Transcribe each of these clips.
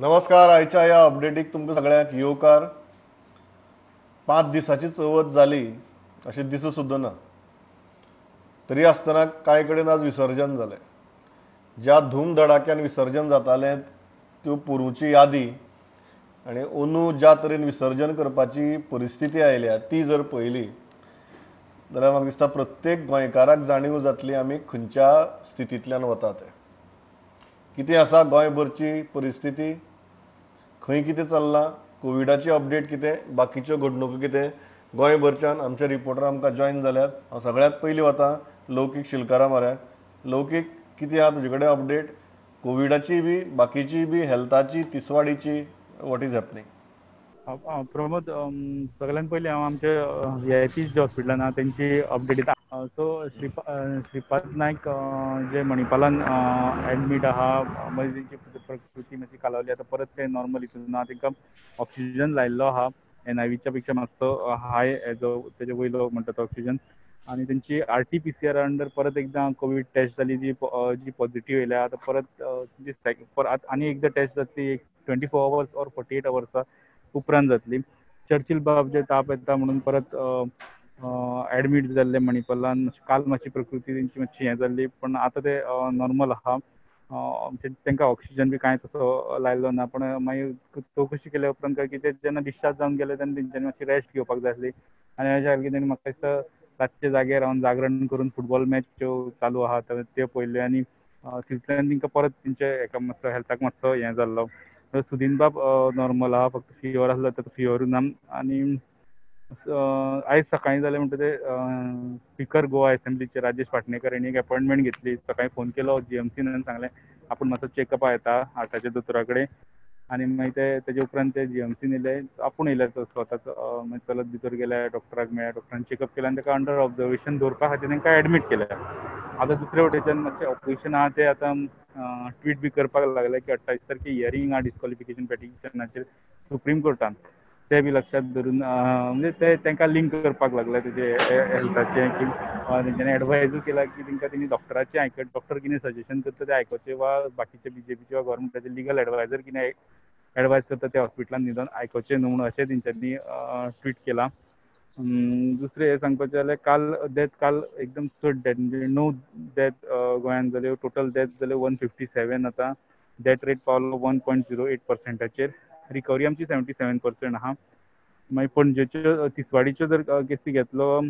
नमस्कार. आयच्या ह्या अपडेटीक तुमकां सगळ्यांक येवकार. 5 दिसाची चवथ जाली अशें दिसूं सुद्दां ना, तरी आसतना कांय कडेन आज विसर्जन जालें. ज्या धूमधडाक्यान विसर्जन जातालें त्यो पोरूंची यादी आनी अंदू ज्या तरेन विसर्जन करपाची परिस्थिती आयल्या ती जर पळयली जाल्यार म्हाका दिसता प्रत्येक गोंयकाराक जाणीव जातली आमी खंयच्या स्थितींतल्यान वता तें. कितें आसा गोंयभरची परिस्थिती, खंय कितें चल्लां, कोविडाची अपडेट कितें, बाकीच्यो घडणुको कितें, गोंयभरच्यान आमचे रिपोर्टर आमकां जॉयन जाल्यात. हांव सगळ्यांत पयलीं वता लौकीक शिलकारा म्हऱ्याक. लौकीक, कितें आहा तुजे कडेन अपडेट कोविडाची बी, बाकीची बी, हेल्थाची, तिसवाडीची? What is happening? Pramod, सगळ्यात पयलीं हांव आमचे व्हीआयपी जे हॉस्पिटलान आहा तेंची अपडेट दिता. सो श्रीपाद नायक जे मणिपालान एडमीट आहा, मागीर तेंची प्रकृती मातशी खालावली, आतां परत ते नॉर्मल हितून ना. तेंकां ऑक्सिजन लायिल्लो आहा, एनआयवीच्या पेक्षा मातसो हाय एजो तेजे वयलो म्हणटा तो ऑक्सिजन. आनी तेंची RT-PCR under परत एकदां कोवीड टेस्ट जाली जी जी पॉझिटिव्ह येयल्या. आतां परत आनी एकदां टेस्ट जातली, एक 24 आवर्स ऑर 48 आवर्सा उपरांत जातली. चर्चिल बाब जे ताप येता म्हणून परत एडमीट जाल्ले मणिपालान, काल मातशी प्रकृती तेंची मातशी हें जाल्ली, पण आतां ते नॉर्मल आहा. तांकां ऑक्सिजन बी कांय तसो लायलो ना. पण मागीर चवकशी केल्या उपरांत कळ्ळें की ते जेन्ना डिस्चार्ज जावन गेले तेन्ना तेंच्यांनी मातशी रेस्ट घेवपाक जाय आसली. आनी अशें जालें की तेणी म्हाका दिसता रातचे जागे रावन जागरण करून फुटबॉल मॅच ज्यो चालू आहा त्यो पळयल्यो आनी तितल्यान तांकां परत तेंचे हेका मातसो हेल्थाक मातसो हें जाल्लो. सुदीन बाब नॉर्मल आहा, फक्त फिवर आसलो तर फिवरूय ना. आनी आयज सकाळीं जालें म्हणटा ते स्पिकर गोवा एसेंब्लीचे राजेश पाटणेकर हांणी एक अपॉयंटमेंट घेतली. सकाळीं फोन केलो जीएमसीन आनी सांगलें आपूण मातसो चॅकअपा येता हार्टाच्या दोतोरा कडेन. आनी मागीर ते तेजे उपरांत ते जीएमसीन येयले, आपूण येयले स्वताच, मागीर चलत भितर गेले, डॉक्टराक मेळ्ळे, डॉक्टरान चॅकअप केलें आनी ताका अंडर ऑब्जर्वेशन दवरपा खातीर तांकां एडमीट केलें. आतां दुसरे वटेच्यान मातशें ऑपोजिशन आहा ते आतां ट्वीट बी करपाक लागले की 28 तारखे हियरींग आहा डिस्क्वॉलिफिकेशन पेटिशनाचेर सुप्रीम कोर्टान, ते बी लक्षात धरून म्हणजे ते तांकां लिंक करपाक लागले तेजे हेल्थाचें, की तेंच्यांनी एडवायजूय केला की तांकां तेणी डॉक्टराचें आयक, डॉक्टर कितें सजेशन करता तें आयकुचें, वा बाकीचे बीजेपीचे वा गव्हर्मेंटाचे लिगल एडवायजर कितें एडवायज करता ते हॉस्पिटलान न्हिदोन आयकुचें न्हू म्हणून अशें तेंच्यांनी ट्वीट केलां. दुसरें हें सांगपाचें जाल्यार काल डेथ, काल एकदम चड डेथ म्हणजे 9 डेथ गोंयांत जाल्यो. टोटल डेथ जाल्यो 157. आतां डेथ रेट पावलो 1.08%. रिकवरी आमची 77% आहा. मागीर पणजेच्यो तिसवाडीच्यो जर केसी घेतलो,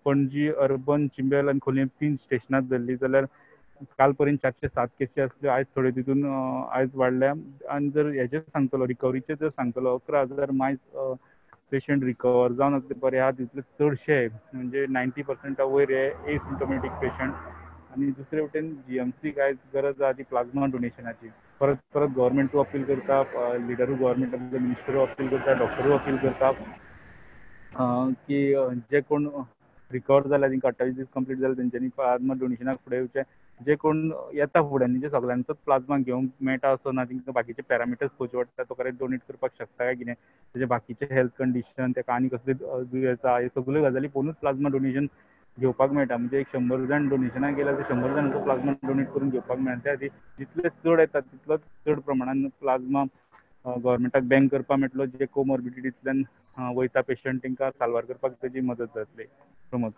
पणजी अर्बन, चिंबेल आनी खोलये 3 स्टेशनां धरली जाल्यार काल पर्यंत 407 केसी आसल्यो, आयज थोड्यो तितून आयज वाडल्या. आनी जर हेजेर सांगतलो रिकवरीचेर जर सांगतलो 11,000 मायज पेशंट रिकवर जावन आसले बरे आहा, तितले चडशे म्हणजे 90% वयर हे एसिम्टोमॅटीक पेशंट. आनी दुसरे वटेन जीएमसीक आयज गरज आहा ती प्लाझ्मा डोनेशनाची. परत परत गव्हर्मेंटूय अपील करता, लिडरूय गव्हर्मेंटांतले मिनिस्टरूय अपील करता, डॉक्टरूय अपील करता की जे कोण रिकवर जाल्या तांकां 28 दीस कंप्लीट जाले तेंच्यांनी प्लाझ्मा डोनेशनाक फुडें येवचें. जे कोण येता फुडें म्हणजे सगळ्यांचोच प्लाझ्मा घेवंक मेळटा असो ना, तांकां बाकीचे पॅरामिटर्स पळोवचे पडटा, तो करेक्ट डोनेट करपाक शकता काय कितें, तेजे बाकीचे हेल्थ कंडिशन, ताका आनी कसले दुयेंस आहा, हे सगळ्यो गजाली पळोवनूच प्लाझ्मा डोनेशन घेवपाक मेळटा. म्हणजे एक 100 जाण डोनेशनाक गेल्यार ते 100 जाणांचो प्लाझ्मा डोनेट करून घेवपाक मेळटा. त्या खातीर जितले चड येता तितलोच चड प्रमाणान प्लाझ्मा गव्हर्मेंटाक बँक करपाक मेळटलो, जे कोमॉर्बिडिटींतल्यान वयता पेशंट तांकां साल्वार करपाक तेजी मदत जातली. प्रमोद,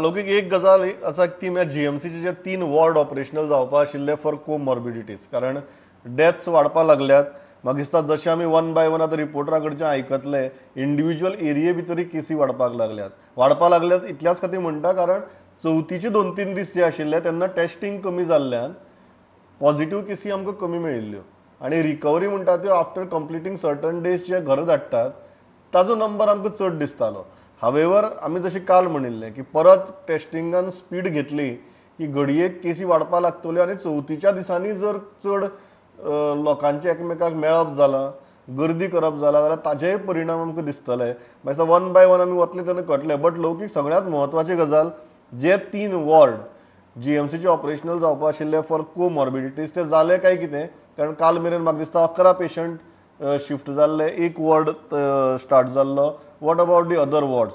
लौकीक एक गजाल आसा ती म्हळ्यार जीएमसीचे जे 3 वॉर्ड ऑपरेशनल जावपा आशिल्ले फॉर कोमॉर्बिडिटीज, कारण डेथ्स वाडपाक लागल्यात. म्हाका दिसता जशें आमी 1 बाय 1 आतां रिपोर्टरा कडच्यान आयकतले, इंडिविज्युअल एरिये भितरूय केसी वाडपाक लागल्यात. वाडपाक लागल्यात इतल्याच खातीर म्हणटा कारण चवथीचे 2-3 दीस जे आशिल्ले तेन्ना टेस्टिंग कमी जाल्ल्यान पॉझिटिव्ह केसी आमकां कमी मेळिल्ल्यो आनी रिकवरी म्हणटा त्यो आफ्टर कंप्लिटींग सर्टन डेज जे घर धाडटात ताजो नंबर आमकां चड दिसतालो. हावेवर आमी जशें काल म्हणिल्लें की परत टेस्टिंगान स्पीड घेतली की घडये केसी वाडपाक लागतल्यो आनी चवथीच्या दिसांनी जर चड लोकांचें एकमेकाक मेळप जालां, गर्दी करप जालां जाल्यार ताजेय परिणाम आमकां दिसतले. मागीर 1 बाय 1 आमी वतले तेन्ना कळटलें. बट लौकीक सगळ्यांत म्हत्वाची गजाल, जे 3 वॉर्ड जीएमसीचे ऑपरेशनल जावपा आशिल्ले फॉर कोमॉर्बिडिटीज ते जाले काय कितें, कारण काल मेरेन म्हाका दिसता 11 पेशंट शिफ्ट जाल्ले, एक वॉर्ड स्टार्ट जाल्लो. What about the other wards?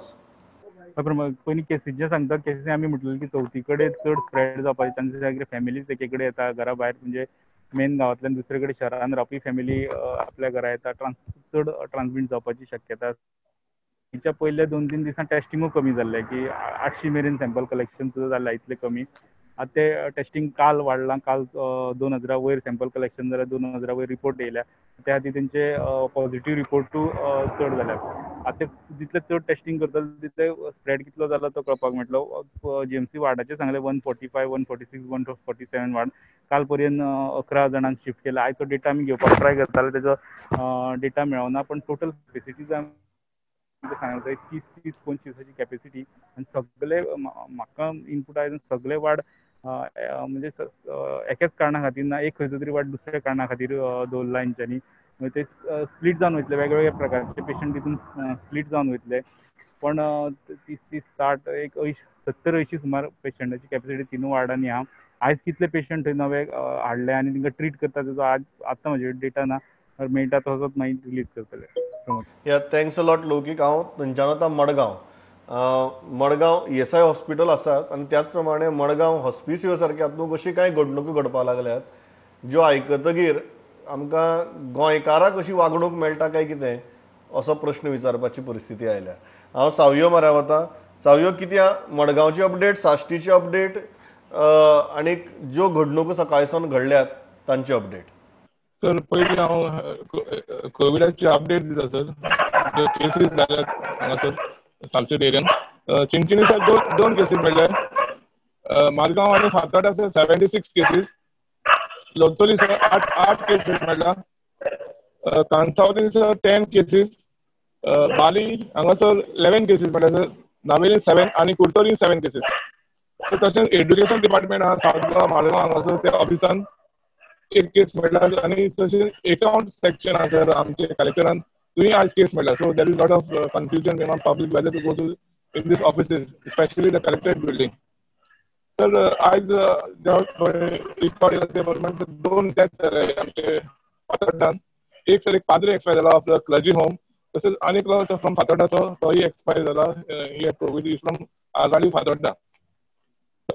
पयलीं केसीचें सांगता, केसी आमी म्हटलें की चवथी कडेन चड स्प्रेड जावपाचे चान्सीस आसा, फॅमिलीज एके कडेन येता घरा भायर, म्हणजे मेन गांवांतल्यान दुसरे कडेन शहरान रावपी फॅमिली आपल्या घरा येता, चड ट्रान्समीट जावपाची शक्यता. तिच्या पयल्या 2-3 दिसां टेस्टिंगूय कमी जाल्लें की 800 मेरेन सॅम्पल कलेक्शन सुद्दां जाल्लें, इतलें कमी. आतां ते टेस्टिंग काल वाडलां, काल 2000 वयर सॅम्पल कलेक्शन जाल्यार 2000 वयर रिपोर्ट येयल्या. त्या खातीर तेंचे पॉझिटिव्ह रिपोर्टूय चड जाल्या. आतां जितले चड टेस्टिंग करतले तितले स्प्रेड कितलो जाला तो कळपाक मेळटलो. जीएमसी वार्डाचें सांगलें 145, 146, 147 वार्ड काल पर्यंत 11 जाणांक शिफ्ट केला. आयचो डेटा आमी घेवपाक ट्राय करताले, तेजो डेटा मेळना, पण टोटल कॅपेसिटी सांगले 30, 25 कॅपेसिटी. आनी सगळे म्हाका इनपूट आयले सगळे वार्ड म्हणजे एकेच कारणा खातीर ना, एक खंयचो तरी वार्ड दुसऱ्या कारणा खातीर दवरला हेंच्यांनी. ते स्प्लीट जावन वयतले, वेगवेगळ्या प्रकारचे पेशंट तितून स्प्लीट जावन वयतले. पण 30, 30, 60, एक 70-80 सुमार पेशंटाची कॅपेसिटी तिनूय वार्डांनी आहा. आयज कितले पेशंट थंय नवे हाडले आनी तांकां ट्रीट करता तेजो आज आतां म्हजे डेटा ना, मेळटा तसोच मागीर रिलीज करतले. या thanks a lot लौकीक. हांव थंयच्यान वता मडगांव. मडगांव ESI hospital आसाच आनी त्याच प्रमाणे मडगांव हॉस्पिसियो सारक्या हातूंत अशी कांय घडणुको घडपाक लागल्यात ज्यो आयकतगीर आमकां गोंयकाराक अशी वागणूक मेळटा काय कितें असो प्रश्न विचारपाची परिस्थिती आयल्या. हांव सावयो माऱ्या वता. सावयो कित्याक मडगांवची अपडेट, साश्टीची अपडेट आनी ज्यो घडणुको सकाळी सावन घडल्यात तांची अपडेट. सर पयलीं हांव कोविडाची अपडेट दिता सर. केसीस जाल्यात हांगासर सालसेट एरियन. चिंचणी सर 2 केसीस मेळ्ळे. मारगांव आनी Fatorda sir 76 cases. Lotulim sir 8 cases मेळ्ळा. Cansaulim sir 10 cases. बाली हांगासर 11 केसीस मेळ्ळा सर. नावेली 7 आनी कुडतरी 7 केसीस. तशेंच एड्युकेशन डिपार्टमेंट आहा सावथ गोवा मारगांव हांगासर त्या ऑफिसान 1 केस मेळ्ळा. आनी तशेंच एकाउंट सेक्शन आहा सर आमचे कलेक्टरान थंय आज केस मेळ्ळा. So there is lot of confusion among public whether to go to in this offices, specially the collectorate building. Sir आयज रिकॉर्ड केला ते प्रमाणे 2 डेथ जाले आमचे फातोर्डान. एक सर एक पाद्रे एक्सपायर जाला ऑफ the clergy home. तशेंच आनी एकलो फ्रॉम फातोर्डाचो तोय एक्सपायर जाला, he had Covid, from Agali Fatorda.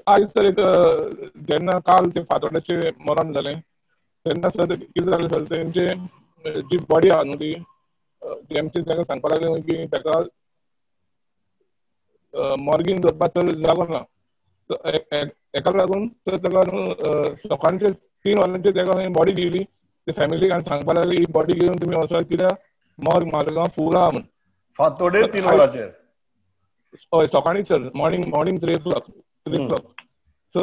आयज सर एक जेन्ना काल ते फातोर्डाचें मरण जालें तेन्ना सर कितें जालें सर, तेंचे जी बॉडी आहा न्हू ती जीएमसी ताका सांगपाक लागले की ताका मॉर्गीन दवरपाक सर जागो ना. एका लागून सर ताका न्हू सकाळचे 3 वरांचेर ताका बॉडी दिली ते फॅमिलीक आनी सांगपाक लागले ही बॉडी घेवन तुमी वचत कित्याक मॉर्ग मारगांव फूल आहा म्हूण. फातोडेर 3 वरांचेर? हय सकाळीं sir, morning 3 o'clock. 3 o'clock. So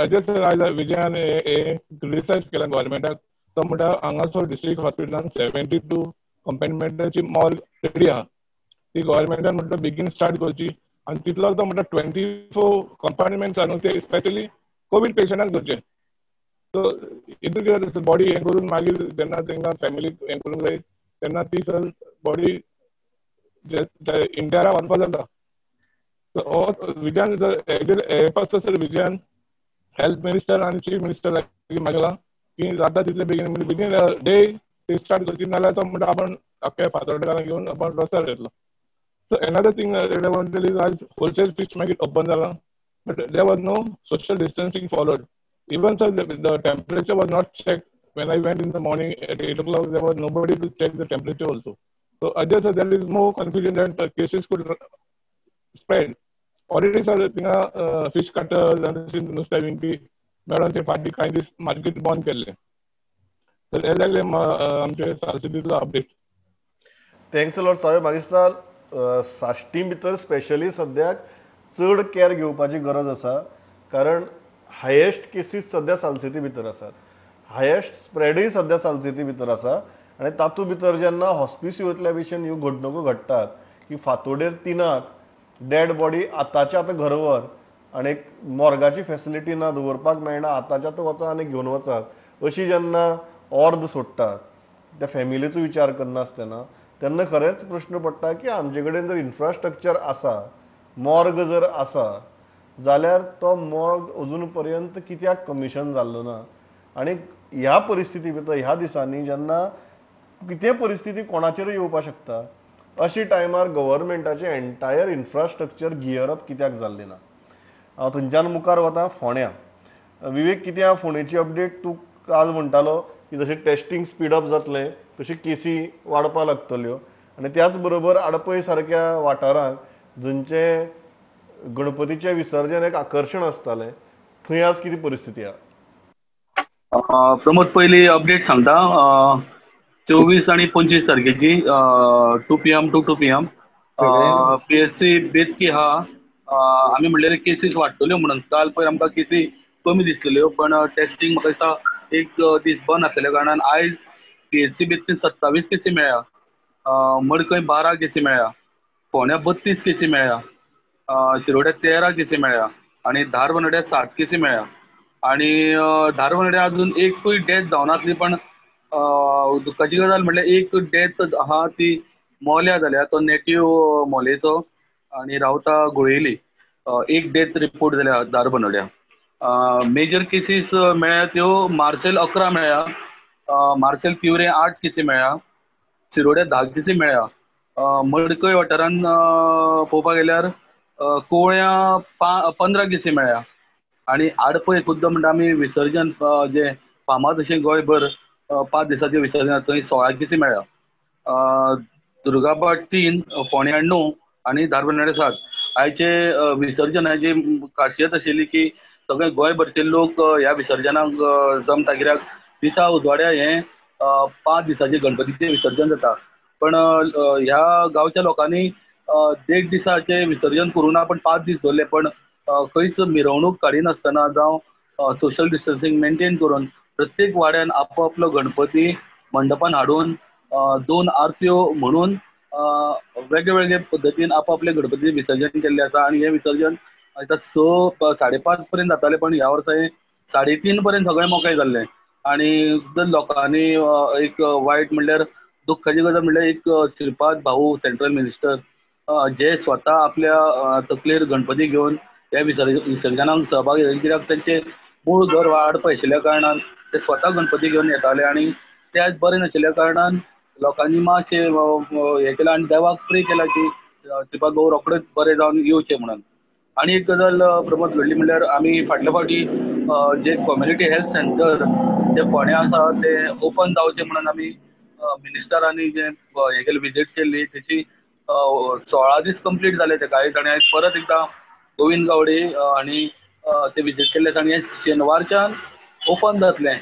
Ajay sir आयज विजयान हे क्रिटिसायज केला गव्हर्मेंटाक. तो म्हणटा हांगासर डिस्ट्रिक्ट हॉस्पिटलान 72 कंपार्टमेंटाची मॉर्ग रेडी आहा, ती गव्हर्मेंटान म्हणटा बेगीन स्टार्ट करची. आनी तितलो तो म्हणटा 24 कंपार्टमेंट्स आहा न्हू ते स्पेशली कोवीड पेशंटाक करचे. सो हितून कितें जाता बॉडी हें करून मागीर जेन्ना तांकां फॅमिलीक हें करूंक जाय तेन्ना ती सर बॉडी इंडिया व्हरपा जाता. हो विजयान सर हे पासत सर विजयान हेल्थ मिनिस्टर आनी चीफ मिनिस्टर लागीं मागलां की जाता तितले बेगीन विदीन अ डे ते स्टार्ट करची, नाल्यार तो म्हणटा आपूण आख्खे फातोर्डेकारांक घेवन आपूण रस्त्यार येतलो. सो एनदर थींग आयज होलसेल फीश मार्केट ओपन जालां, but there was no social distancing followed. Even sir the temperature was not check. When I went in the morning at 8 o'clock, there was nobody to check the temperature also. So Ajay sir, there is more confusion that cases could spread. Already sir थिंगा fish cutters आनी नुस्तें विकपी मेळोन ते फाटीं कांय दीस market बंद केल्लें. तर हे लागले आमचे सालसेटीचो अपडेट. Thanks a lot साहेब. मागीर दिसता साश्टी भितर स्पेशली सद्याक चड कॅर घेवपाची गरज आसा, कारण हायेस्ट केसीस सद्या सालसेती भितर आसात, हायेस्ट स्प्रेडूय सद्या सालसेती भितर आसा. आनी तातूंत भितर जेन्ना हॉस्पिसियोंतल्या भशेन ह्यो घडणुको घडटात की फांतोडेर 3 डेड बॉडी आतांच्या आतां घर व्हर आनी मॉर्गाची फेसिलिटी ना, दवरपाक मेळना, आतांच्या आतां वचा आनी घेवन वचात अशी जेन्ना ऑर्द सोडटात त्या फॅमिलीचो विचार करनासतना तेन्ना खरेंच प्रश्न पडटा की आमचे कडेन जर इन्फ्रास्ट्रक्चर आसा, मॉर्ग जर आसा जाल्यार तो मॉर्ग अजून पर्यंत कित्याक कमिशन जाल्लो ना. आनी ह्या परिस्थिती भितर ह्या दिसांनी जेन्ना कितें परिस्थिती कोणाचेरूय येवपाक शकता अशी टायमार गव्हर्मेंटाचें एन्टायर इन्फ्रास्ट्रक्चर गियर अप कित्याक जाल्लें ना. हांव थंयच्यान मुखार वता फोंड्यां. विवेक, कितें आहा फोंडेची अपडेट? तुका काल म्हणटालो की जशें टेस्टिंग स्पीडअप जातलें तशी केसी वाडपाक लागतल्यो आनी त्याच बरोबर आडपय सारक्या वाठारांक जंयचें गणपतीचें विसर्जन एक आकर्शण आसतालें थंय आज कितें परिस्थिती आहा? प्रमोद, पयली अपडेट सांगता. 24 आनी 25 तारखेची 2 PM to 2 PM PSC Betki आहा. आमी म्हणलेले केसीस वाडटल्यो म्हणून काल पयर आमकां केसी कमी दिसलेल्यो, पण टेस्टिंग म्हाका दिसता एक दीस बंद आसलेल्या कारणान आयज PSC Betki 27 केसी मेळ्ळ्या, मडकय 12 केसी मेळ्ळ्या, फोंड्या 32 केसी मेळ्ळ्या, शिरोड्या 13 केसी मेळ्ळ्या आनी धारबांदोड्या 7 केसी मेळ्ळ्या. आनी धारबांदोड्या अजून एकूय डेथ जावनासली, पण दुख्खाची गजाल म्हणल्यार एक डेथ आहा ती मोल्या जाल्या, तो नेटीव मोलेचो आनी रावता गोळेली. एक डेथ रिपोर्ट जाल्या धारबांदोड्या. मेजर केसीस मेळ्ळ्या त्यो मार्सेल 11 मेळ्ळ्या, मार्सेल तिवरे 8 केसी मेळ्ळ्या, शिरोड्या 10 केसी मेळ्ळ्या. मडकय वाठारान पळोवपाक गेल्यार कोवळ्यां 15 केसी मेळ्ळ्या आनी आडपय खुद्द म्हणटा आमी विसर्जन जें फामाद अशें गोंयभर 5 दिसाचें विसर्जन थंय 16 केसी मेळ्ळ्या. दुर्गाबाट 3, फोंड्या 9 आनी धारबांदोड्या 7. आयचे विसर्जनाची खासियत आशिल्ली की सगळे गोंयभरचे लोक ह्या विसर्जनाक जमता, कित्याक दिसा उजवाड्या हें 5 दिसाचें गणपतीचें विसर्जन जाता. पण ह्या गांवच्या लोकांनी 1.5 दिसाचें विसर्जन करूं ना, पण 5 दीस दवरले, पण खंयच मिरवणूक काडिनासतना जावं सोशल डिस्टन्सिंग मेनटेन करून प्रत्येक वाड्यान आपआपलो गणपती मंडपान हाडून 2 आरत्यो म्हणून वेगळे वेगळे पद्दतीन आपआपले गणपती विसर्जन केल्लें आसा. आनी हें विसर्जन आतां 6, 5:30 पर्यंत जातालें, पण ह्या वर्सा हें 3:30 पर्यंत सगळें मोकळें जाल्लें. आनी लोकांनी एक वायट म्हणल्यार दुख्खाची गजाल म्हणल्यार एक श्रीपाद भाऊ सेंट्रल मिनिस्टर जे स्वता आपल्या तकलेर गणपती घेवन ह्या विसर्जनाक सहभागी जाले, कित्याक तांचें मूळ घर आडपय आशिल्ल्या कारणान ते स्वता गणपती घेवन येताले आनी ते आयज बरें नाशिल्ल्या कारणान लोकांनी मातशें हें केलां आनी देवाक प्रे केला की श्रीपाद भाऊ रोखडेच बरे जावन येवचे म्हणून. आनी एक गजाल प्रमोद घडली म्हणल्यार आमी फाटल्या फावटी जे कम्युनिटी हेल्थ सेंटर जे फोंड्या आसा ते ओपन जावचें म्हणून आमी मिनिस्टरांनी जें हें केलें, विजीट केल्ली, तेची 16 दीस कंप्लीट जाले तेका आयज. आनी आयज परत एकदां गोविंद गावडे आनी ते विजीट केल्ले आनी हें शेनवारच्यान ओपन जातलें.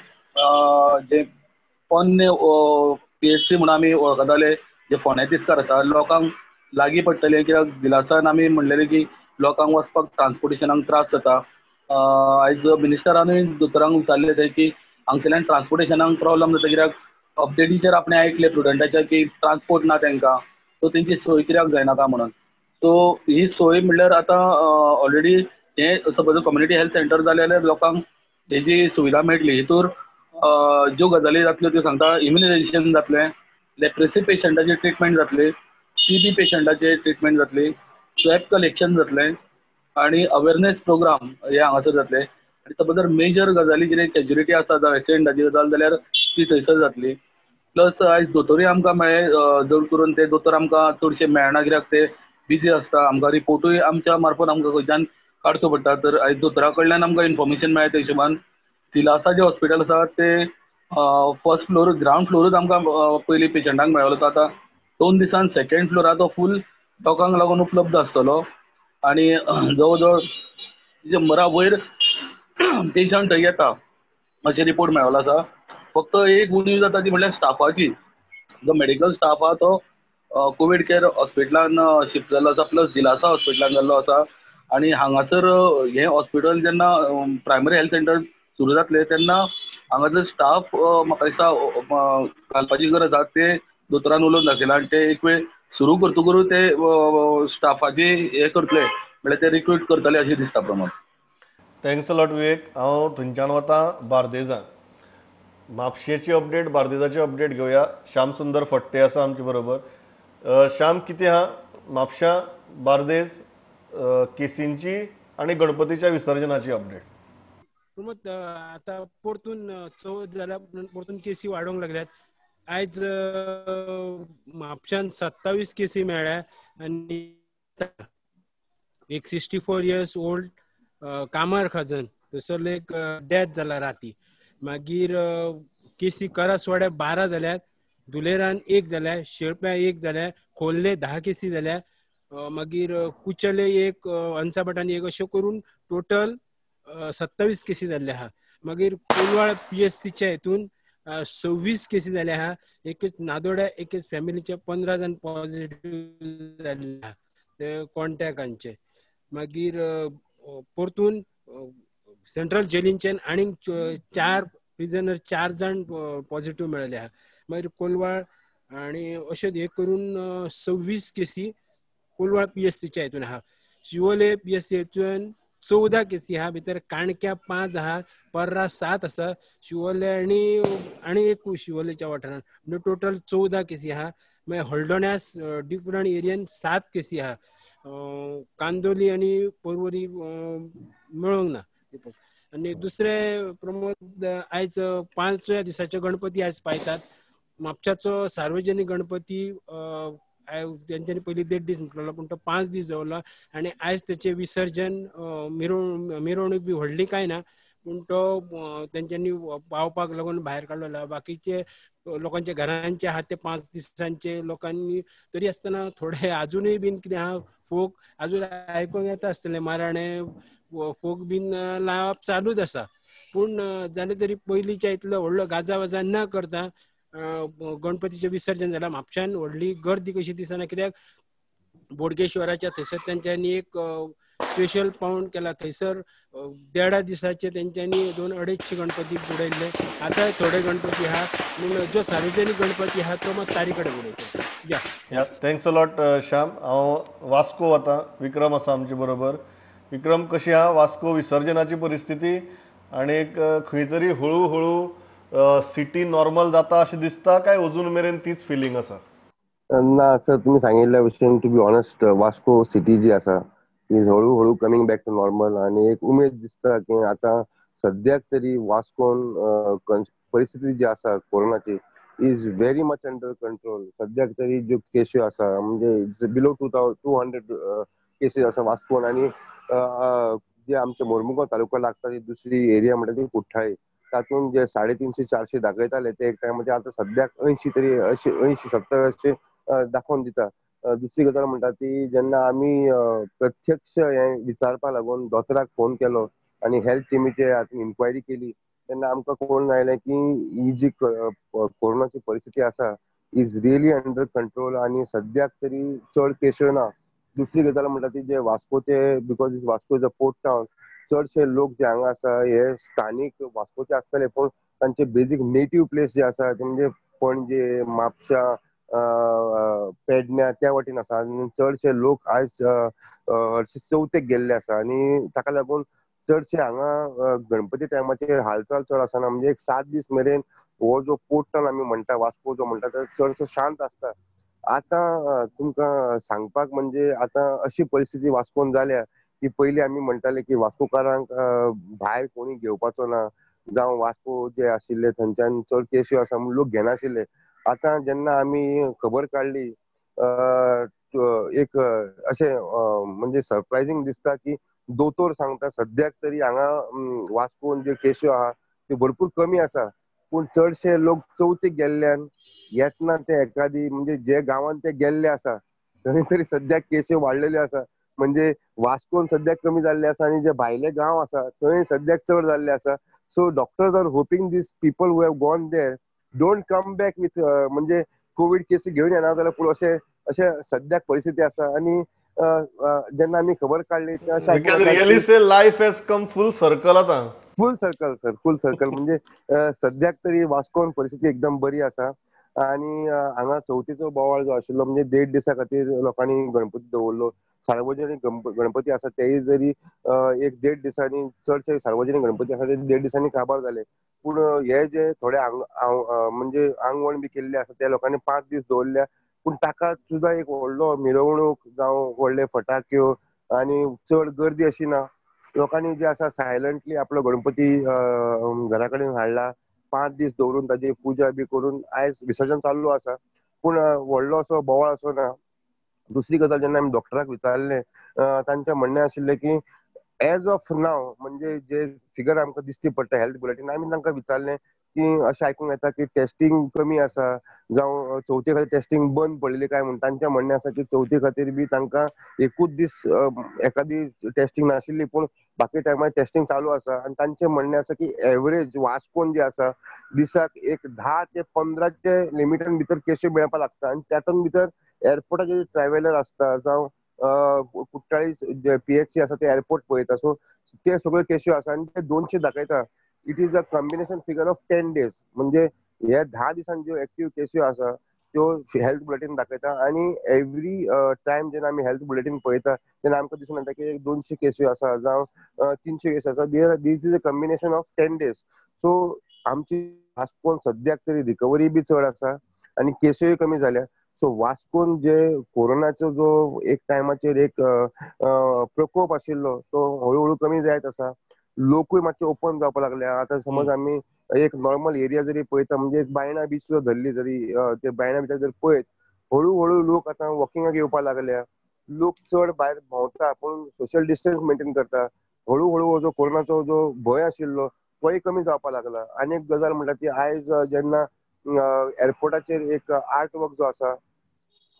जें पोन्ने PSC म्हणून आमी वळखताले जे फोंड्या तिस्कार आसा, लोकांक लागीं पडटलें, कित्याक दिलासान आमी म्हणलेलें की लोकांक वचपाक ट्रान्सपोर्टेशनाक त्रास जाता. आयज मिनिस्टरानूय दोतोरांक विचारलें थंय की हांगसरल्यान ट्रान्सपोर्टेशनाक प्रोब्लम जाता, कित्याक अपडेटीचेर आपणें आयकलें प्रुडंटाच्या की ट्रान्सपोर्ट ना तांकां, सो तेंची सोय कित्याक जायना काय म्हणून. सो ही सोय म्हणल्यार आतां ऑलरेडी हें सपोज कम्युनिटी हेल्थ सेंटर जालें जाल्यार लोकांक हेजी सुविधा मेळटली. हितूर ज्यो गजाली जातल्यो त्यो सांगता, इम्युनायझेशन जातलें, लेप्रेसी पेशंटाची ट्रिटमेंट जातली, टीबी पेशंटाची ट्रिटमेंट जातली, स्वॅब कलेक्शन जातलें आनी अवेरनेस प्रोग्राम हे हांगासर जातले. आनी सपोज जर मेजर गजाली कितें कॅज्युलिटी आसा जावं एक्सिडंटाची गजाल जाल्यार ती थंयसर जातली. प्लस आयज दोतोरूय आमकां मेळ्ळे, चड करून ते दोतोर आमकां चडशे मेळना कित्याक ते बिजी आसता, आमकां रिपोर्टूय आमच्या मार्फत आमकां खंयच्यान काडचो पडटा. तर आयज दोतोरा कडल्यान आमकां इन्फॉर्मेशन मेळ्ळें त्या हिशोबान सिलासा जें हॉस्पिटल आसा ते फर्स्ट फ्लोर ग्रावंड फ्लोरूच आमकां पयलीं पेशंटांक मेळ्ळो, तो आतां 2 दिसान सेकेंड फ्लोरार तो फूल लोकांक लागून उपलब्ध आसतलो. आनी जवळ जवळ 100 वयर पेशंट थंय येता अशें रिपोर्ट मेळ्ळो आसा. फक्त एक उणीव जाता ती म्हणल्यार स्टाफाची, जो मेडिकल स्टाफ आहा तो कोवीड केअर हॉस्पिटलान शिफ्ट जाल्लो आसा, प्लस दिलासा हॉस्पिटलान जाल्लो आसा. आनी हांगासर हें हॉस्पिटल जेन्ना प्रायमरी हेल्थ सेंटर सुरू जातलें तेन्ना हांगासर स्टाफ म्हाका दिसता घालपाची गरज आसा, ते दोतोरान उलोवन दाखयलां आनी ते एक वेळ सुरू करतकूच ते स्टाफाची हें करतले म्हणल्यार ते रिक्रूट करतले अशें दिसता. Pramod, thanks a lot Vivek. हांव थंयच्यान वतां बार्देजान. म्हापशेची अपडेट, बार्देजाची अपडेट घेवया. श्याम सुंदर फट्टे आसा आमचे बरोबर. श्याम, कितें आहा म्हापश्यां बार्देज केसींची आनी गणपतीच्या विसर्जनाची अपडेट? प्रमोद, आतां परतून चवथ जाल्या परतून केसी वाडोवंक लागल्यात. आयज म्हापश्यान 27 केसी मेळ्ळ्या आनी एक 64 इयर्स ओल्ड कामार खाजन थंयसर एक डेथ जाला राती. मागीर केसी करासवाड्या 12 जाल्यात, दुलेरान 1 जाल्या, शेळप्या 1 जाल्या, खोर्ले 10 केसी जाल्या, मागीर कुचले 1, अनसाभाटान 1, अश्यो करून टोटल 27 केसी जाल्ले आहा. मागीर कोलवाळ PSCच्या हितून 26 केसी जाले आहा. एकच नादोड्या एकच फॅमिलीचे 15 जाण पॉझिटिव्ह जाल्ले आहा ते कॉन्टॅक्टांचे. मागीर परतून सेंट्रल जेलींच्यान आनीक 4 प्रिजनर 4 जाण पॉझिटिव्ह मेळ्ळे आहा. मागीर कोलवाळ आनी अशें हे करून 26 केसी कोलवाळ PSCच्या हितून आहा. शिवोले PSC हितून 14 केसी आहा, भितर काणक्या 5 आहा, पर्रा 7 आसा, शिवोले आनी आनी एक शिवोलेच्या वाठारान, म्हणजे टोटल 14 केसी आहा. मागीर हळदोण्या डिफरंट एरियन 7 केसी आहा. कांदोली आनी पर्वरी मेळोंक ना. आनी दुसरे प्रमोद, आयज 5व्या दिसाचे गणपती आयज पायतात. म्हापशाचो सार्वजनीक गणपती तेंच्यांनी पयलीं 1.5 दीस म्हटलेलो, पूण तो 5 दीस दवरलो आनी आयज तेचें विसर्जन मिरवणूक बी व्हडली कांय ना, पूण तो तेंच्यांनी पावपाक लागून भायर काडलेलो. बाकीचे लोकांच्या घरांचे आहा ते 5 दिसांचे लोकांनी तरी आसतना थोडे आजुनूय बीन कितें आहा फोक आजून आयकूंक येता आसतलें, माराणे फोक बीन लावप चालूच आसा. पूण जालें तरी पयलींच्या इतलो व्हडलो गाजा वाजा न करता गणपतीचें विसर्जन जालां. म्हापशान व्हडली गर्दी कशी दिसना, कित्याक बोडगेश्वराच्या थंयसर तेंच्यांनी एक स्पेशल पावंड केला. थंयसर 1.5 दिसाचे तेंच्यांनी 200-250 गणपती बुडयल्ले. आतां थोडे गणपती आहा, पूण जो सार्वजनीक गणपती आहा तो मात तारी कडेन बुडयता. या thanks a lot Shyam. हांव वास्को वता, विक्रम आसा आमचे बरोबर. विक्रम, कशी आहा वास्को विसर्जनाची परिस्थिती आनी खंय तरी हळू हळू सिटी नॉर्मल जाता अशें दिसता काय अजून मेरेन तीच फिलींग आसा? ना सर, तुमी सांगिल्ल्या भशेन to be honest Vasco city जी आसा ती हळू हळू कमींग बॅक टू नॉर्मल आनी एक उमेद दिसता की आतां सद्याक तरी वास्कोन परिस्थिती जी आसा कोरोनाची is very much under control. सद्याक तरी ज्यो केश्यो आसा म्हणजे बिलो 200 केसीस आसा वास्कोन. आनी जे आमच्या मोर्मुगांव तालुका लागता ती दुसरी एरिया म्हणटा ती कुठ्ठाळी, तातूंत जे 350-400 दाखयताले ते एक टायमाचे आतां सद्याक 80 तरी अशे 80-70 अशे दाखोवन दिता. दुसरी गजाल म्हणटा ती जेन्ना आमी प्रत्यक्ष हें विचारपा लागून दोतोराक फोन केलो आनी हेल्थ टिमीचे हातून इन्क्वायरी केली तेन्ना आमकां कळून आयलें की ही जी कोरोनाची परिस्थिती आसा is really under control आनी सद्याक तरी चड केश्यो ना. दुसरी गजाल म्हणटा ती जे वास्कोचे, because Vasco is a port town, चडशे लोक जे हांगा आसा हे स्थानीक वास्कोचे आसतले, पूण तांचे बेजीक नेटीव प्लेस जे आसा ते म्हणजे पणजे, म्हापशा, पेडण्या त्या वटेन आसा. आनी चडशे लोक आयज हरशी चवथेक गेल्ले आसा आनी ताका लागून चडशे हांगा गणपती टायमाचेर हालचाल चड आसना. म्हणजे एक 7 दीस मेरेन हो जो पोर्ट टावन आमी म्हणटा वास्को जो म्हणटा तो चडसो शांत आसता. आतां तुमकां सांगपाक म्हणजे आतां अशी परिस्थिती वास्कोन जाल्या की पयलीं आमी म्हणटाले की वास्कोकारांक भायर कोणी घेवपाचो ना, जावं वास्को जे आशिल्ले थंयच्यान चड केश्यो आसा म्हूण लोक घेनाशिल्ले. आतां जेन्ना आमी खबर काडली एक अशें म्हणजे सरप्रायजींग दिसता की दोतोर सांगता सद्याक तरी हांगा वास्कोन ज्यो केश्यो आहा त्यो भरपूर कमी आसा, पूण चडशे लोक चवथीक गेल्ल्यान येतना ते एकादी म्हणजे जे गांवान ते गेल्ले आसा थंय तरी सद्याक केश्यो वाडलेल्यो आसा. म्हणजे वास्कोन सद्याक कमी जाल्ले आसा आनी जे भायले गांव आसा थंय सद्याक चड जाल्ले आसा. So doctors are hoping these people who have gone there don't come back with म्हणजे कोवीड केसी घेवन येना जाल्यार पूण अशें अशें सद्याक परिस्थिती आसा. आनी जेन्ना आमी खबर काडली really say life has come full circle आतां. Full circle sir, full circle. म्हणजे सद्याक तरी वास्कोन परिस्थिती एकदम बरी आसा आनी हांगा चवथीचो बोवाळ जो आशिल्लो म्हणजे 1.5 दिसा खातीर लोकांनी गणपती दवरलो. सार्वजनीक गणपती आसा तेय जरी एक 1.5 दिसांनी चडशे सार्वजनीक गणपती आसा ते 1.5 दिसांनी काबार जाले, पूण हे जे थोडे म्हणजे आंगवण बी केल्ले आसा त्या लोकांनी 5 दीस दवरल्या, पूण ताका सुद्दां एक व्हडलो मिरवणूक जावं व्हडले फटाक्यो आनी चड गर्दी अशी ना. लोकांनी जे आसा सायलंटली आपलो गणपती घरा कडेन हाडला, 5 दीस दवरून ताजी पुजा बी करून आयज विसर्जन चालू आसा, पूण व्हडलो असो बोवाळ असो ना. दुसरी गजाल जेन्ना आमी डॉक्टराक विचारलें तांचें म्हणणें आशिल्लें की एज ऑफ नाव म्हणजे जे फिगर आमकां दिसती पडटा हेल्थ बुलेटीन, आमी तांकां विचारलें की अशें आयकूंक येता की टेस्टिंग कमी आसा जावं चवथी खातीर टेस्टिंग बंद पडलेली काय म्हूण. तांचें म्हणणें आसा की चवथी खातीर बी तांकां एकूच दीस एकादी टेस्टिंग नाशिल्ली, पूण बाकी टायमार टेस्टिंग चालू आसा. आनी तांचें म्हणणें आसा की एवरेज वास्कोन जे आसा दिसाक एक 10 ते 15 लिमिटान भितर केशी मेळपाक लागता आनी तातूंत भितर एअरपोर्टाचे ट्रॅव्हलर आसता जावं कुट्टाळी जे PHC आसा ते एअरपोर्ट पळयता, सो ते सगळ्यो केशी आसा आनी ते 200 दाखयता. It is a combination figure of 10 days, म्हणजे हे 10 दिसांनी ज्यो एक्टीव केसी आसा त्यो हेल्थ बुलेटीन दाखयता. आनी एवरी टायम जेन्ना आमी हेल्थ बुलेटीन पळयता तेन्ना आमकां दिसून येता की 200 केसी आसा जावं 300 केसी आसा. This is a combination of 10 days. So आमची वास्कोन सद्याक तरी रिकवरी बी चड आसा आनी केसूय कमी जाल्या. सो वास्कोन जे कोरोनाचो जो एक टायमाचेर एक प्रकोप आशिल्लो तो हळूहळू कमी जायत आसा. लोकूय मातशे ओपन जावपाक लागले. आतां समज आमी एक नॉर्मल एरिया जरी पळयता म्हणजे एक बायणा बीच सुद्दां धरली जरी ते बायणा बिचार जर पळयत हळूहळू लोक आतां वॉकिंगाक येवपाक लागल्या, लोक चड भायर भोंवता पूण सोशल डिस्टन्स मेंटेन करता. हळूहळू जो कोरोनाचो जो भंय आशिल्लो तोय कमी जावपाक लागला. आनी एक गजाल म्हणटा ती आयज जेन्ना एअरपोर्टाचेर एक आर्ट वर्क जो आसा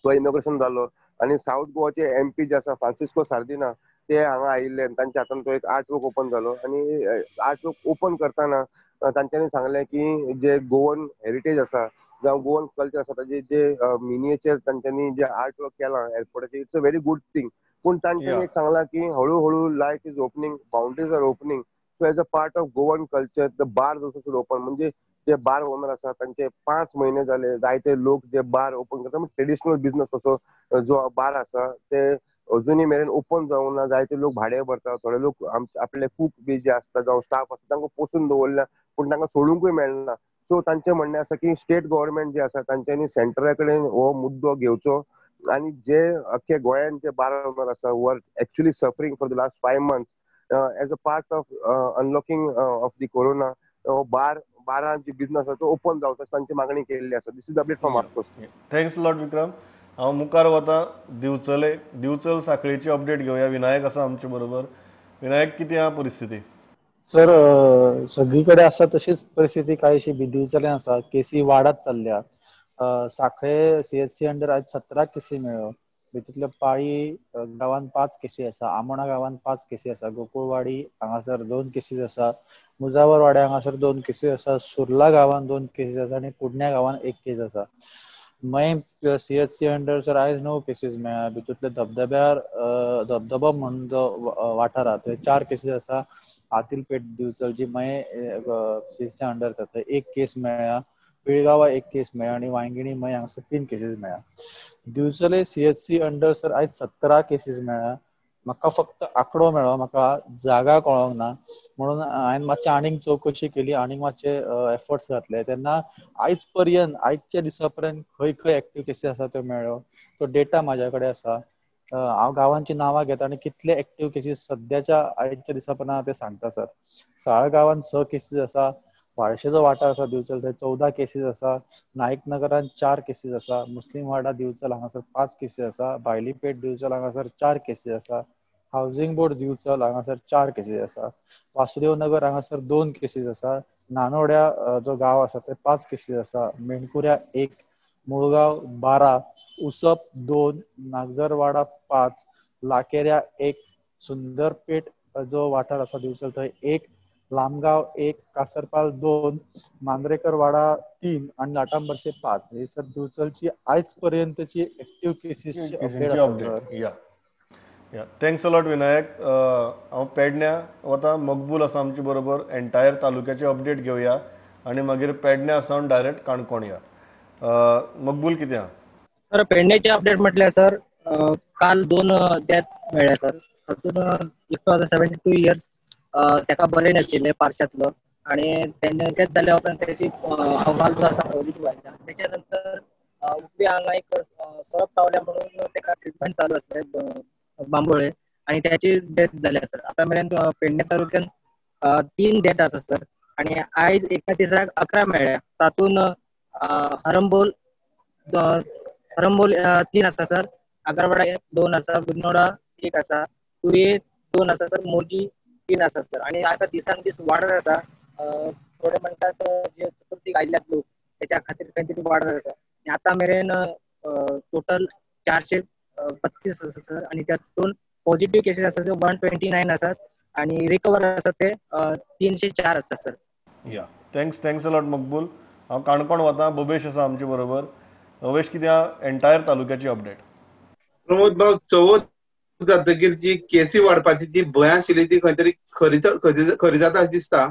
तो इनॉग्रेशन जालो आनी सावथ गोवाचे MP जे आसा फ्रांसिस्को सार्दिना ते हांगा आयिल्ले आनी तांच्या हातान तो एक आर्ट वर्क ओपन जालो. आनी आर्ट वर्क ओपन करतना तांच्यांनी सांगलें की जे गोवन हेरिटेज आसा जावं गोवन कल्चर आसा ताजे जे मिनिएचर तांच्यांनी जे आर्ट वर्क केलां एअरपोर्टाचेर, it's a very good thing. पूण तांच्यांनी एक सांगलां की हळूहळू life is opening, boundaries are opening, so as a part of Goan culture the bar also should open. म्हणजे जे बार ओनर आसा तांचे 5 म्हयने जाले जायते लोक जे बार ओपन करता, ट्रेडिशनल बिजनस कसो जो बार आसा ते अजुनूय मेरेन ओपन जावंक ना. जायते लोक भाडें भरता, थोडे लोक आपले कूक बी जे आसता जावं स्टाफ आसता तांकां पोसून दवरल्या पूण तांकां सोडूंकूय मेळना. सो तांचें म्हणणें आसा की स्टेट गव्हर्मेंट जे आसा तांच्यांनी सेंटरा कडेन हो मुद्दो घेवचो आनी जे अख्खे गोंयान जे बार ओनर आसा who are actually suffering for the last 5 months as a part of unlocking of the corona हो बारांची बिजनस आसा तो ओपन जावचो अशी तांची मागणी केल्ली आसा. This is update from Vasco. Thanks lot Vikram. हांव मुखार वता दिवचले, दिवचल साखळीची अपडेट घेवया. विनायक आसा आमचे बरोबर. विनायक, कितें आहा परिस्थिती? सर सगळी कडेन आसा तशीच परिस्थिती कांयशी दिवचले आसा. केसी वाडत चल्ल्या. साखळे CHC under आयज 17 केसी मेळ्ळ्यो. भितूंतल्यो पाळी गांवान 5 केसी आसा, आमोणा गांवान 5 केसी आसा, गोकुळवाडी हांगासर 2 केसीस आसा, मुजावरवाड्या हांगासर 2 केसीस आसा, सुर्ला गांवान 2 केसीस आसा आनी कुडण्या गांवान 1 केस आसा. मयें CHC under sir आयज 9 केसीस मेळ्ळ्या. भितूंतले धबधब्यार धबधबो म्हणून जो वाठार आहा थंय 4 केसीस आसा. आतिलपेठ दिवचल जी मयें CHC under येता थंय 1 केस मेळ्ळ्या. पिळगांवा 1 केस मेळ्ळ्या आनी वांयगिणी मयें हांगासर 3 केसीस मेळ्ळ्या. दिवचले CHC under sir आयज 17 केसीस मेळ्ळ्या. म्हाका फक्त आंकडो मेळ्ळो, म्हाका जागा कळोंक ना म्हणून हांवें मातशें आनीक चवकशी केली, आनीक मातशे एफर्ट्स घातले. तेन्ना आयज पर्यंत आयच्या दिसा पर्यंत खंय खंय एक्टीव केसीस आसा त्यो मेळ्ळ्यो. तो डेटा म्हाज्या कडेन आसा. हांव गांवांची नांवां घेता आनी कितले एक्टीव केसीस सद्याच्या आयच्या दिसा पर्यंत ते सांगता सर. साळ गांवांत 6 केसीस आसा, वाळशेचो वाठार आसा दिवचल थंय 14 केसीस आसा, नायकनगरान 4 केसीस आसा, मुस्लीम वाडा दिवचल हांगासर 5 केसीस आसा, भायलीपेठ दिवचल हांगासर 4 केसीस आसा, हावजींग बोर्ड दिवचल हांगासर 4 केसीस आसा, वासुदेव नगर हांगासर 2 केसीस आसा, नानोड्या जो गांव आसा थंय 5 केसीस आसा, मेणकुऱ्या 1, मुळगांव 12, उसप 2, नागजरवाडा 5, लाकेऱ्या 1, सुंदरपेठ जो वाठार आसा दिवचल थंय 1, लामगांव 1, कासरपाल 2, मांद्रेकरवाडा 3 आणि लाटांबरसे 5. हे सर दिवचलची आयज पर्यंतची एक्टिव्ह केसीसची अपडेट आसा. या या thanks a lot Vinayak. हांव पेडण्या वता, मकबूल आसा आमचे बरोबर. एंटायर तालुक्याची अपडेट घेवया आनी मागीर पेडण्या सावन डायरेक्ट काणकोण या. मकबूल, कितें आहा? सर पेडण्याची अपडेट म्हटल्यार सर काल 2 डेथ मेळ्ळ्या सर. तातूंत एकटो आसा 72 इयर्स, ताका बरें नाशिल्लें पार्शांतलो आनी तेन्ना डेथ जाल्या उपरांत तेची अहवाल जो आसा पॉझिटिव्ह आयला. तेच्या नंतर उपरी हांगा एक सरप तावल्या म्हणून ताका ट्रिटमेंट चालू आसलें बांबोळे आनी त्याची डेथ जाल्या सर. आतां मेरेन पेडणे तालुक्यान 3 डेथ आसा सर. आनी आयज एका दिसाक 11 मेळ्ळ्या. तातूंत हरंबोल 3 आसा सर, आगरवाडा 2 आसा, बिर्नोडा 1 आसा, तुये 2 2 आसा सर, मोरजी 3 आसा सर. आणि आता दिसान दीस वाडत आसा. थोडे म्हणटात जे चतुर्थीक आयिल्ल्यात लोक त्याच्या खातीर खंय तरी वाडत आसा. आनी आतां मेरेन टोटल 432 आसा सर, आणि त्यातून पॉझिटिव्ह केसीस आसा ते 129 आसात आणि रिकवर आसा ते 304 आसा sir. Yeah, thanks thanks a lot Maqbool. हांव काणकोण वता, बबेश आसा आमचे बरोबर. बबेश, कितें एंटायर तालुक्याची अपडेट? प्रमोद भाऊ, चवथ जातकीर जी केसी वाडपाची जी भंय आशिल्ली ती खंय तरी खरी खरी जाता अशें दिसता.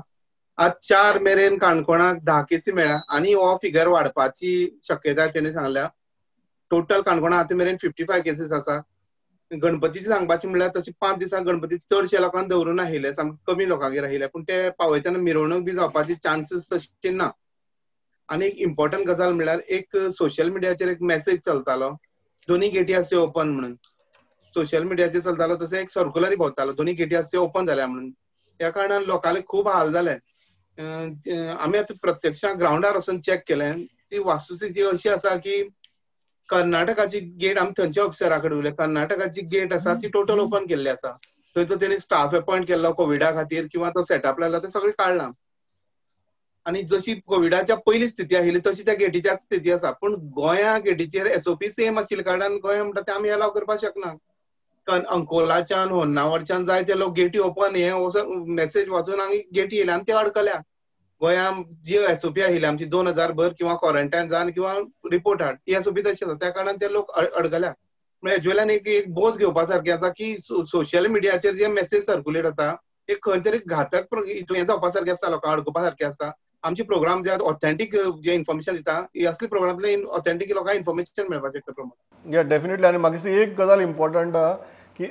आज 4 मेरेन काणकोणाक 10 केसी मेळ्ळ्या आनी हो फिगर वाडपाची शक्यता तेणी सांगल्या. टोटल काणकोणाक आतां मेरेन 55 केसीस आसा. गणपतीची सांगपाची म्हणल्यार तशी 5 दिसां गणपती चडशे लोकांक दवरून आयिल्ले, सामके कमी लोकांगेर आयिल्ले, पूण ते पावयतना मिरवणूक बी जावपाची चान्सीस तशी ना. आनी एक इम्पॉर्टंट गजाल म्हणल्यार एक सोशल मिडियाचेर एक मेसेज चलतालो, दोन्ही गेटी आसचे ओपन म्हणून. सोशल मिडियाचेर चलतालो तसो एक सर्कुलरय भोंवतालो, दोन्ही गेटी आसचे ओपन जाल्या म्हणून. ह्या कारणान लोकांक खूब हाल जाले. आमी आतां प्रत्यक्षां ग्रावंडार वचून चॅक केलें, ती वास्तुस्थिती अशी आसा की कर्नाटकाची गेट, आमी थंयच्या ऑफिसरा कडेन उलयले, कर्नाटकाची गेट आसा ती टोटल ओपन केल्ली आसा. थंय जो तेणी स्टाफ अपॉयंट केल्लो कोविडा खातीर किंवा तो सेटअप लायलो ते सगळें काडलां. आनी जशी कोविडाच्या पयली स्थिती आशिल्ली तशी त्या गेटीच्या स्थिती आसा. पूण गोंया गेटीचेर एसओपी सेम आशिल्ल्या कारणान गोंय म्हणटा ते आमी एलाव करपाक शकना. अंकोलाच्यान होन्नावरच्यान जाय ते लोक गेटी ओपन हे मेसेज वाचून आमी गेटी येयले आनी ते अडकल्या. गोंया जी एसओपी आशिल्ली आमची 2000 भर किंवा क्वॉरंटायन जावन किंवा रिपोर्ट हाड, ही एसओपी तशी आसा. त्या कारणान ते लोक अडकल्या. म्हळ्यार हेजे वयल्यान एक बोध घेवपा सारकें आसा की सोशल मिडियाचेर जे मेसेज सर्क्युलेट जाता ते खंय तरी घातक हें जावपा सारकें आसता, लोकांक अडकुपा सारकें आसता. आमचे प्रोग्राम जे ऑथेंटीक जे इन्फॉर्मेशन दिता, असले प्रोग्रामांतल्यान ऑथेंटीक लोकांक इन्फॉर्मेशन मेळपाक शकता. प्रमोद, या डेफिनेटली. आनी म्हाका एक गजाल इम्पॉर्टंट आहा की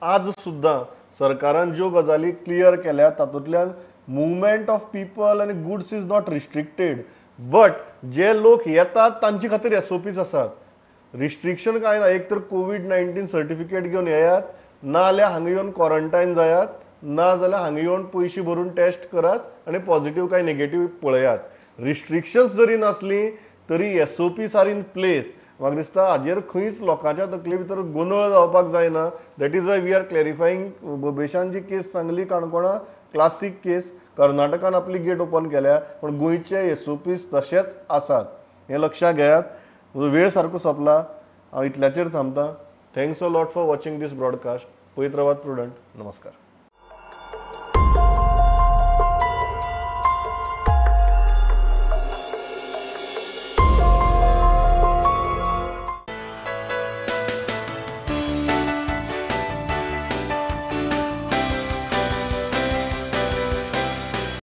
आज सुद्दां सरकारान ज्यो गजाली क्लियर केल्या तातूंतल्यान मुवमेंट ऑफ पीपल आनी goods is not restricted, but जे लोक येतात तांचे खातीर एसओपीज आसात. रिस्ट्रिक्शन कांय ना, एक तर कोवीड-19 सर्टिफिकेट घेवन येयात, ना जाल्यार हांगा येवन क्वॉरंटायन जायात, ना जाल्यार हांगा येवन पयशे भरून टेस्ट करात आनी पॉझिटिव्ह काय नेगेटिव्ह पळयात. रिस्ट्रिक्शन्स जरी नासली तरी एसओपीज are in place. म्हाका दिसता हाजेर खंयच लोकांच्या तकले भितर गोंदळ जावपाक जायना. That is why we are clarifying. बबेशान ji case सांगली काणकोणा, क्लासीक केस, कर्नाटकान आपली गेट ओपन केल्या, पूण गोंयचे एसओपीज तशेच आसात हें लक्षांत घेयात. म्हजो वेळ सारको सोंपला, हांव इतल्याचेर थांबता. Thanks a lot for watching this broadcast. पळयत रावात प्रुडंट. नमस्कार.